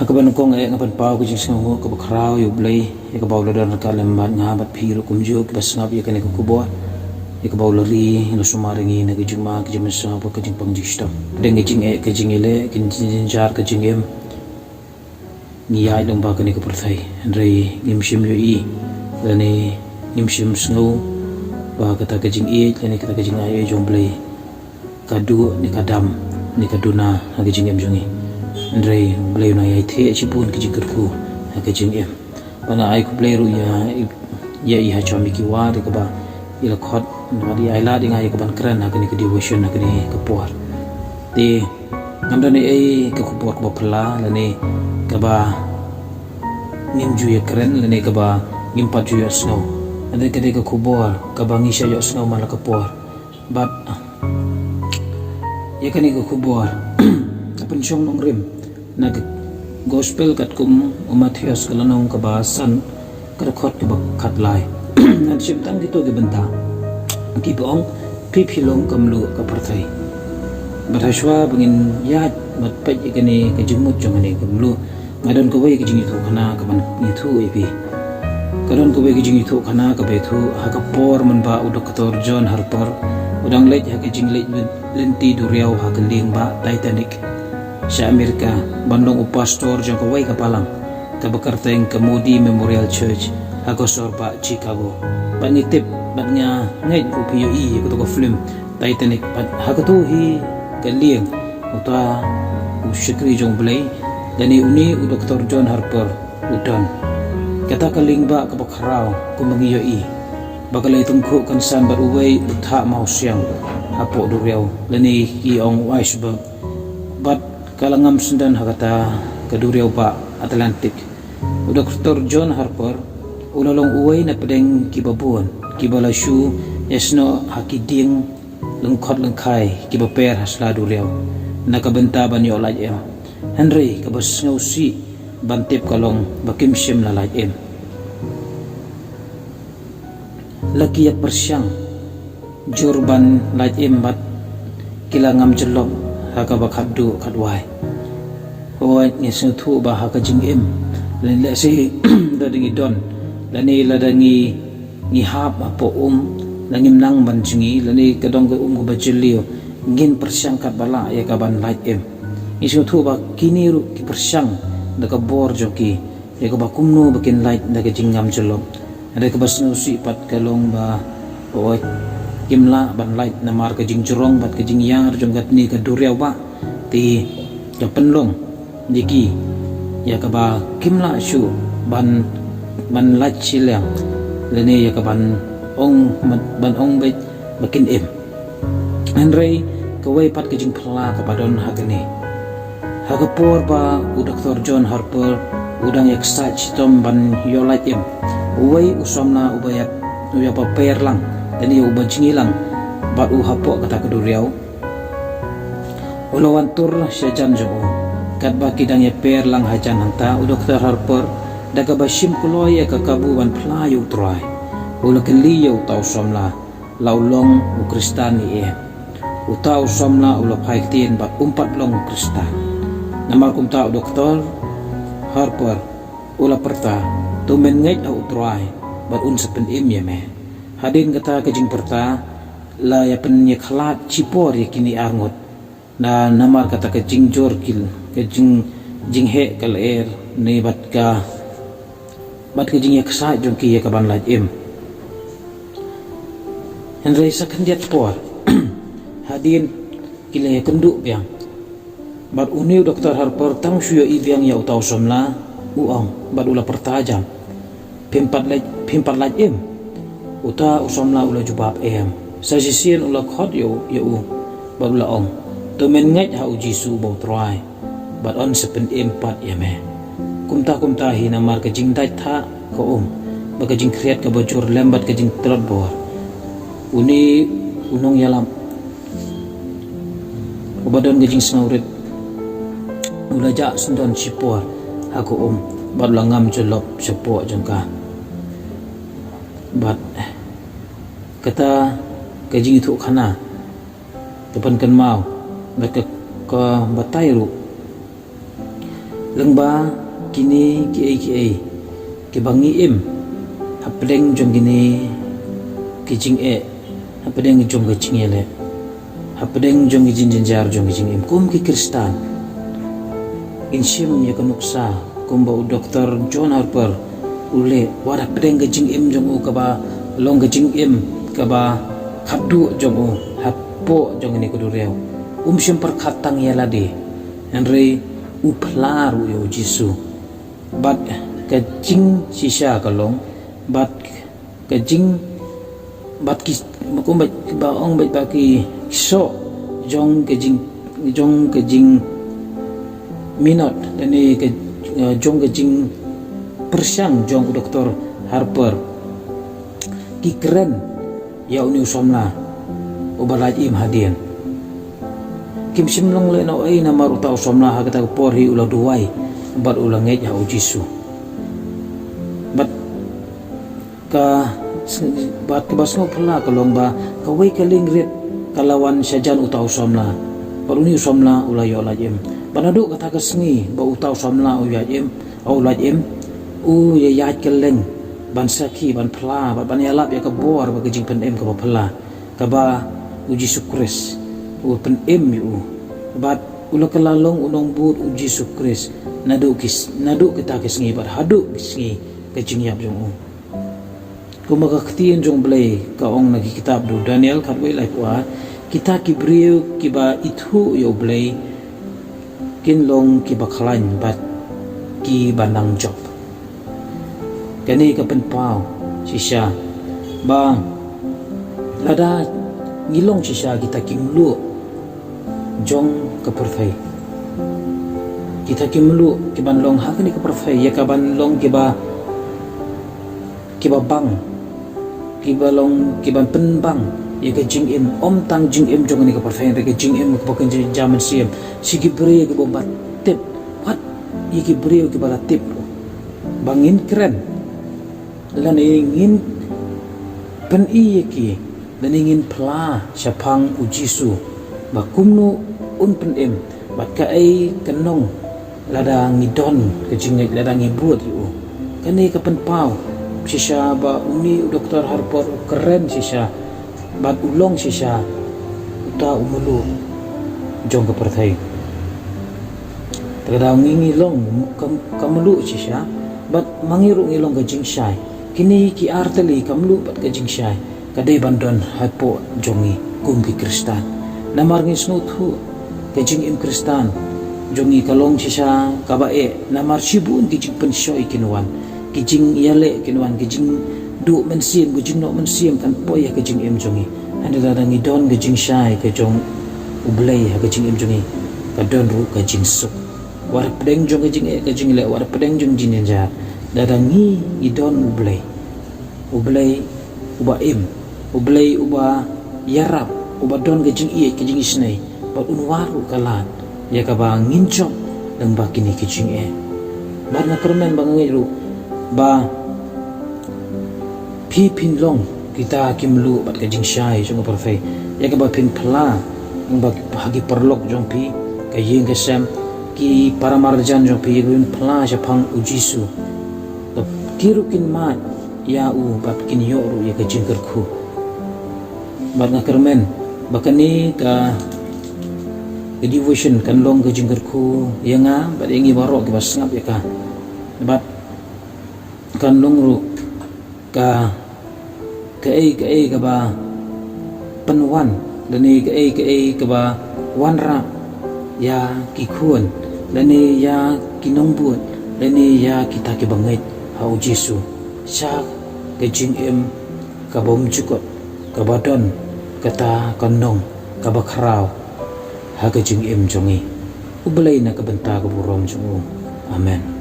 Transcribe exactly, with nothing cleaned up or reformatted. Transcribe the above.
Kaba nyngkong eh nga pynpaw ka jingsngewnguh kaba khraw ïa U Blei ïa kaba u la don ryngkat lem bad nga bad phi ruh kumjuh kiba sngap ïa kane ka khubor ïa kaba u la ri la sumar ïa ngi na ka jingma ka jingmynsaw bad ka jingpang jingshitom. Dang ka jingeh ka jingïaleh ka jingjynjar ka jingim. Ngi ïaid lyngba kane ka pyrthei hynrei ngim shym ïohi lane ngim shym sngew ba kata ka jingïeit lane kata ka jingai jong U Blei ka duh ne ka dam ne ka duna ha ka jingim jong ngi. Hynrei U Blei u nang ïai thiah shibun ka jingkyrkhu ha ka jingim. Bad nga ai khublei ruh ïa ïa i ha Chom ïa ki war ïa kaba i la khot bad i ai lad ïa nga ïa kaban kren ha kane ka devotion ha kane ka por. Te ngam don ei ei ka khubor kaba phylla lane kaba ngim ju ïa kren lane kaba ngim pat ju ïa sngew. Hynrei ka dei ka khubor kaba ngi shah ïohsngew man la ka por. Bad ïa kane ka khubor ka pynshong nongrim na ka gospel katkum u Mathaios ka lynnong kaba san ka dkhot kaba khatlai. Ngan shim tang kito ki bynta kiba ong phi phi long ka mluh ka pyrthei. Bad hashwa ba ngin ïaid bad peit ïa kane ka jingmut jong kane ka mluh nga don kawei ka jingïathuhkhana kaban ïathuh ïa phi. Ka don kawei ka jingïathuhkhana kaba ïathuh ha ka por mynba u Doktor John Harper u dang leit ha ka jingleit lynti duriaw ha ka lieng bah Titanic sha Amerika ban long u pastor jong kawei ka balang kaba kyrteng ka Moody Memorial Church ha ka sor bah Chicago. Bad ngi tip bad nga ngeit ruh phi ïohi ïa kato ka film Titanic bad ha kato hi ka lieng uta u shakri jong U Blei lane une u Doktor John Harper u don. Kata ka lieng bah kaba khraw kumba ngi ïohi ba ka la ïatyngkhuh kynsan bad uwei u thah mawsiang hapoh duriaw lane ki ong u iceberg. Bad ka la ngam syndon ha kata ka duriaw bah Atlantic. U Doktor John Harper u la long uwei na pdeng kiba bun kiba la shu ïasnoh ha ki dieng lyngkhot lyngkhai kiba per ha sla duriaw na ka bynta ban ïoh lait im. Hynrei kaba sngewsih ban tip ka long ba kim shym la lait im. La ki ïa pyrshang jur ban lait im bad ki la ngam jyllop ha kaba khatduh khatwai. Hooid ngi sngewthuh ba ha ka jingim lane lehse lada ngi don lane lada ngi ngi hap hapoh um la ngim nang ban jngi lane ka dong ka um kaba jylliew ngin pyrshang katba lah ïa kaban lait im. Ngi sngewthuh ba kine ruh ki pyrshang da ka bor jong ki ïa kaba kumno ba kin lait da ka jingngam jyllop. Hynrei kaba sngewsih pat ka long ba hooid kim lah ban lait namar ka jingjrong bad ka jingïar jong katne ka duriaw bah te ka pynlong ïa ki ïa kaba kim lah shuh ban ban lait shiliang lane ïa kaban ong ban ong beit ba kin im. Hynrei kawei pat ka jingphylla kaba don ha kane. Ha ka por ba u Doktor John Harper u dang ïa ksat shitom ban ïoh lait im, uwei u samla uba ïa u ïa paper lang lane uba jngi lang bad u hapoh kata ka duriaw u la wan tur sha jan jong u. Katba ki dang ïa per lang ha jan hangta u Doktor Harper da kaba shim kloi ïa ka kabu ban phla ïa u Trai u la kylli ïa uta u samla la u long u Khristan ne em. Uta u samla u la phai ktien bad um pat long u Khristan. Namar kumta u Doktor Harper u la pyrta, to men ngeit ha u Trai bad un sa pynim ïa me. Hadien kata ka jingpyrta la ïa pynïakhlad shipor ïa kine arngut. Na namar kata ka jingjur ki ka jing jingheh ka lyer ne bad ka bad ka jingïaksaid jong ki ïa kaban lait im. Hynrei sa khyndiat por hadien ki la ïakynduh biang bad une u Doktor Harper tang shu ïohi biang ïa uta u samla u ong bad u la pyrta jam. Phim pat lait, phim pat lait im? Uta u samla u la jubab em. Sa shisien u la khot ïa u, ïa u bad u la ong, to men ngeit ha u Jisu uba u Trai bad yn sa pynim pat ïa me. Kumta kumta hi namar ka jingdait thah ka um bad ka jingkhriat kaba jur lem bad ka jingtlot bor, une u nongïalam uba don ka jingsngewrit u la jah sngewdon shipor ha ka um bad u la ngam jyllop shapoh jong ka. Bad kata ka jingïathuhkhana ka pynkynmaw bad ka, ka batai ruh Lyngba kine kiei kiei kiba ngi im hapdeng jong kine ki jingeh, hapdeng jong ka jingïaleh, hapdeng jong ki jingjynjar jong ki jingim kum ki Khristan, ngin shim ïa ka nuksa kumba u Doktor John Harper u leh, wat hapdeng ka jingim jong u kaba long ka jingim kaba khatduh jong u hapoh jong kane ka duriaw, um shym pyrkhat tang ïa lade, hynrei u phla ruh ïa u Jisu. Bad ka jingshisha ka long, bad ka jing, bad ki, ba kum ba, ba ong ba, ba ki soh jong ka jing, jong ka jingminot lane ka, eh, jong ka jingpyrshang jong u Doktor Harper ki kren ïa une u samla uba lait im hadien. Kim shym long lehnohei namar uta u samla ha kata ka por hi u la duwai bad u la ngeit ha u Jisu. Bad ka, bad kaba sngewphylla ka long ba kawei ka liengrit ka la wan shajan uta u samla. Bad une u samla u la ïoh lait im. Bad naduh kata ka sngi ba uta u samla u ïaid im, u lait im, u ïaid kylleng ban sakhi, ban phla bad ban ïalap ïa ka bor bad ka jingpynim kaba phylla kaba u Jisu Khrist u pynim ïa u. Bad u la kylla long u nongbud u Jisu Khrist naduh ki, naduh kita ki sngi bad haduh ki sngi ka jingïap jong u. Kumba ka ktien jong Blei ka ong na ki kitab u Daniel khatwei laiphew ar, kita ki briew kiba ithuh ïa u Blei kin long kiba khlaiñ bad kiba nang jop. Kane ka pynpaw shisha ba lada ngi long shisha kita ki mluh jong ka pyrthei, kita ki mluh kiban long ha kane ka pyrthei, ïa kaban long kiba, kiba bang, kiba long kiban pynbang ïa ka jingim, ym tang jingim jong kane ka pyrthei, hynrei ka jingim kaba kynja mynsiem. Shi ki briew kiba, ba tip, wat ïa ki briew kiba la tip ba ngin kren lane ngin pyni ïa ki, lane ngin phla shaphang u Jisu ba kumno un pynim bad kaei ka nong lada ngi don ka jingngeit, lada ngi bud ïa u. Kane ka pynpaw shisha ba une u Doktor Harper u kren shisha bad u long shisha uta u mluh jong ka pyrthei. Te ka daw ngi, ngi long ka, ka mluh shisha bad ma ngi ruh ngi long ka jingshai. Kine ki ar tylli, ka mluh bad ka jingshai, ka dei ban don hapoh jong ngi kum ki Khristan. Namar ngi sngewthuh ka jingim Khristan jong ngi ka long shisha kaba eh, namar shibun ki jingpynshoi kin wan, ki jingïaleh kin wan, ki jingduh mynsiem, ki jingnoh mynsiem kan poi ha ka jingim jong ngi. Hynrei lada ngi don ka jingshai ka jong u Blei ha ka jingim jong ngi, ka don ruh ka jingsuk. Wat hapdeng jong ka jingeh, ka jingleh, wat hapdeng jong jingjynjar, lada ngi, ngi don u Blei, u Blei uba im, u Blei uba ïarap, uba don ka jingïeit, ka jingisynei, bad un wad ruh ka lad ïa kaba ngin jop lyngba kine ki jingeh. Bad nga kyrmen ba nga ngeit ruh ba phi phin long kita ki mluh bad ka jingshai jong ka pyrthei, ïa kaba phin phla lyngba ha ki paralok jong phi, ka ïing ka sem, ki paramarjan jong phi, ïa kaba phin phla shaphang u Jisu. Bad ki ruh kin mad ïa u bad kin ïoh ruh ïa ka jingkyrkhu. Bad nga kyrmen ba kane ka, ka devotion kan long ka jingkyrkhu ïa nga bad ïa ngi baroh kiba sngap ïa ka. Bad kan long ruh ka, kaei kaei kaba pynwan, lane kaei kaei kaba wanrah ïa ki khun, lane ïa ki nongbud, lane ïa kita kiba ngeit ha u Jisu sha ka jingim kaba ym jukut, kaba don kata ka nong kaba khraw ha ka jingim jong ngi. U Blei na ka bynta ka burom jong u. Amen.